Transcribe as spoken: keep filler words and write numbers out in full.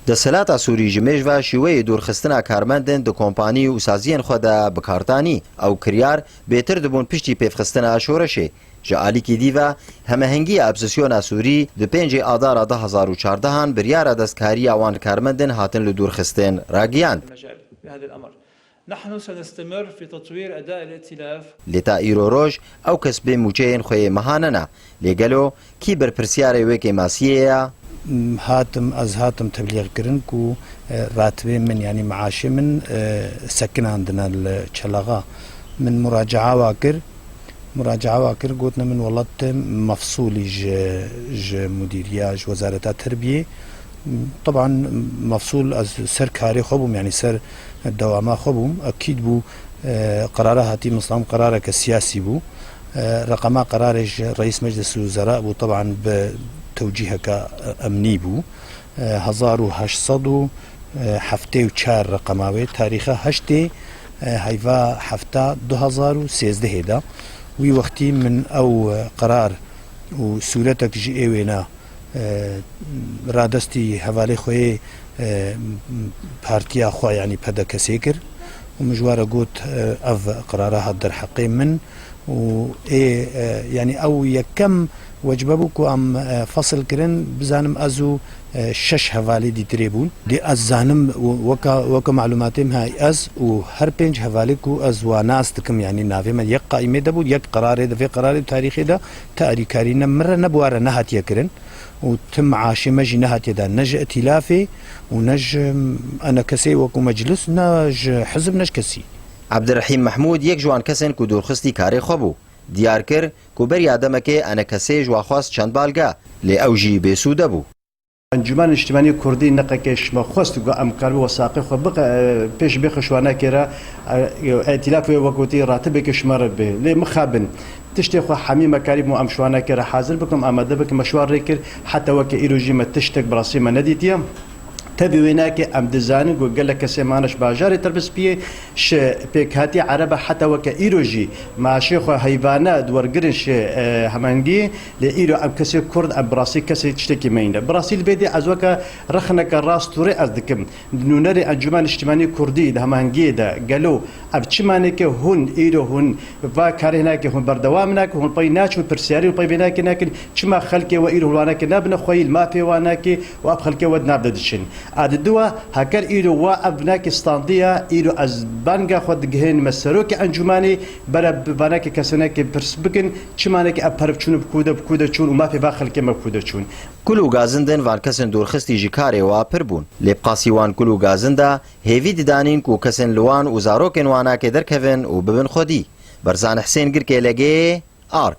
Desthilata Sûrî ji mêj ve şîweyê dûrxistina karmendên di kompanî û saziyên xwe de bi kar danî. Ew kiryar bêtir dibûn piştî pêvxistina şoreşê. Ji alîkî dî ve, Hemehengiya Opozîsyona Sûrî di pêncê Adara du hazar û çardehan biryara destkariya wan karmendên hatin li dûr xistin ragihand. المجال بهذا الأمر. نحن سنستمر في تطوير أداء الائتلاف. Lê ta îro roj ew kes bê mûçeyên xwe yê mehanena. Lê gelo kî berpirsiyarê wê kêmasiyê ye? Hatim, ez hatim teblîxkirin ku, e, ratibê min, yanî meaşê min, e, sekinandine li Çelaxa. Min muraca'a wa kir. Muraca'a wa kir, gotine min welat te mefsûlî ji, ji mudîriya, ji wezareta terbiyê. Teban mefsûl ez ser karê xwe bûm, yanî ser dewama xwe bûm. Ekîd bû, e, qerara hatî min stam qerareke siyasî bû. E, reqema qerarê ji Reîs Meclis Wezera bû, teban bi tewcîheke emnî bû. E, hezar û heşt sed û heftê û çar reqema wê, tarîxa heştê, e, heyva hefta du hazar û sêzdehê de. Wî wextî min ew, e, qerar û sûretek ji ê wêna, e, radestî hevalê xwe yê, e, partiya xwe, yanî P D K'ê kir û min ji we re got, e, ev qerara hat derheqê min û ê, e, yanî ew yekem wecibe bû ku em, e, fesil kirin, bizanim ez û, e, şeş hevalê dîtirê bûn. Dê ez zanim, weka, weka malûmatê min heye, ez û her pênc hevalê ku ez wa nas dikim, yanî navê me yek qaîmê de bû, yek qerarê de, vê qerarê û tarîxê de te alîkarî ne min re ne bi we re nehatiye kirin û ti meaşê me jî nehatiye dan, ne ji îtîlafê û ne ji, e, enekesê wekû meclis, ne ji hizb, ne ji kesî. Ebdirehîm Mehmûd yek ji wan kesên ku dûrxistî karê xwe bû. Diyar kir ku beriya demekê enekesê ji wa xwest çend balge, lê ew jî bêsûde bû. Encûmena Niştimanî Kurdî neqekê ji me xwest ku em karibin wesaqê xwe biqe-, pêş bêxin şwanakê re, e, îtîlaf wê wek gotî ratibeke ji me re bê. Lê mixabin, tiştê xwe hemî me karîbû em şwanakê re hazir bikin, amade bikin, me şwan rê kir, heta weke îro jî me tiştek bi rastî me nedîtiye. Tevî wênakê em dizanin ku gelek kesê mane ji bajarê Tirbispiyê, ji pêkhatî Erebe heta weke îro jî maaşê xwe heyvane diwergirin ji, e, Hemengiyê, lê îro em kesê Kurd, em bi rastî kesê tiştekî me nîne. Bi rastî li vê dê ez weke rexneke rast û rê ez dikim. Nûnerê Encûmena Niştimanî Kurdî di Hemengiyê de gelo ev çi maneke hûn îro hûn va karê hinakê hûn berdewam nake, hûn pey naçin, pirsiyarî hûn pey vê nakê nakin, çima xelkê we îro hûn wanakê nabine xweyî, li mafê wanakê û ev xelkê we di nav de diçin. A di dua, heker îro wa ev vinakê standiya, îro ez banga xwe digihênime serokê encûmanê, bere bi vanakê kesenekê pirs bikin, çimanekê ev perv çûn bi ku de, bi ku de çûn û mafê va xelkê me bi ku de çûn. Kul û gazindên van kesên dûrxistî ji karê wa pir bûn. Lê bi qasî wan kul û gazinda hêvî didanîn ku kesên li wan û zarokên wanakê derkevin û bibin xwedî. Berzan Husên, Girkê Legê, Ark.